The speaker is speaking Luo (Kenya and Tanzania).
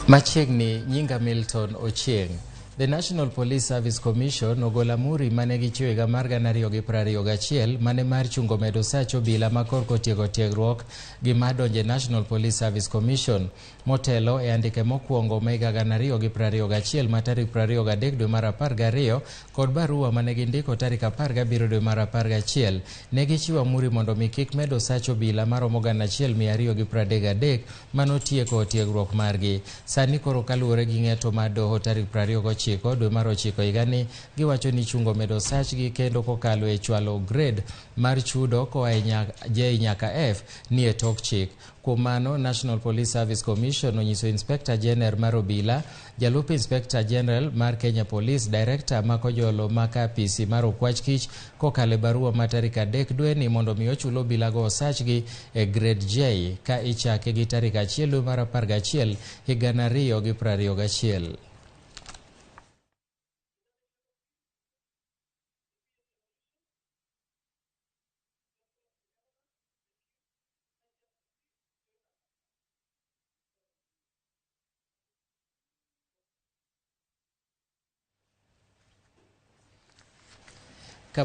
Machiegni nyinga Milton Ochieng. The National Police Service Commission ogolo amuri mane gichiwo higa mar 2021 mane mar chungo medo sach obila ma korka otieko tiegruok gi mar donjo e National Police Service Commission. Motelo e andike mokwongo ma higa 2021 ma tarik 23 dwe mar 12 kod barua mane gindiko tarik 17 dwe mar 11 ne gichiwo amuri mondo mi kik med osach obila maromo 1233 manotieko tiegruok margi. Sani koro kaluwore gi ng'eto mar doho tarik 29 dwe mar 9 higani, giwacho ni chungo medo osachgi kendo kokalo e chwalo grade mar chudo koa e J nyaka F ni e tok chik. Kuom mano, National Police Service Commission onyiso Inspector General mar obila, jalup Inspector General mar Kenya Police, Director ma Kojolo ma ka apisi mar Okwach Kich kokalo e barua ma tarik 3 dweni mondo mi ochul obilago osachgi e grade J ka ichake gi tarik 1 dwe mar 11 higa 2021.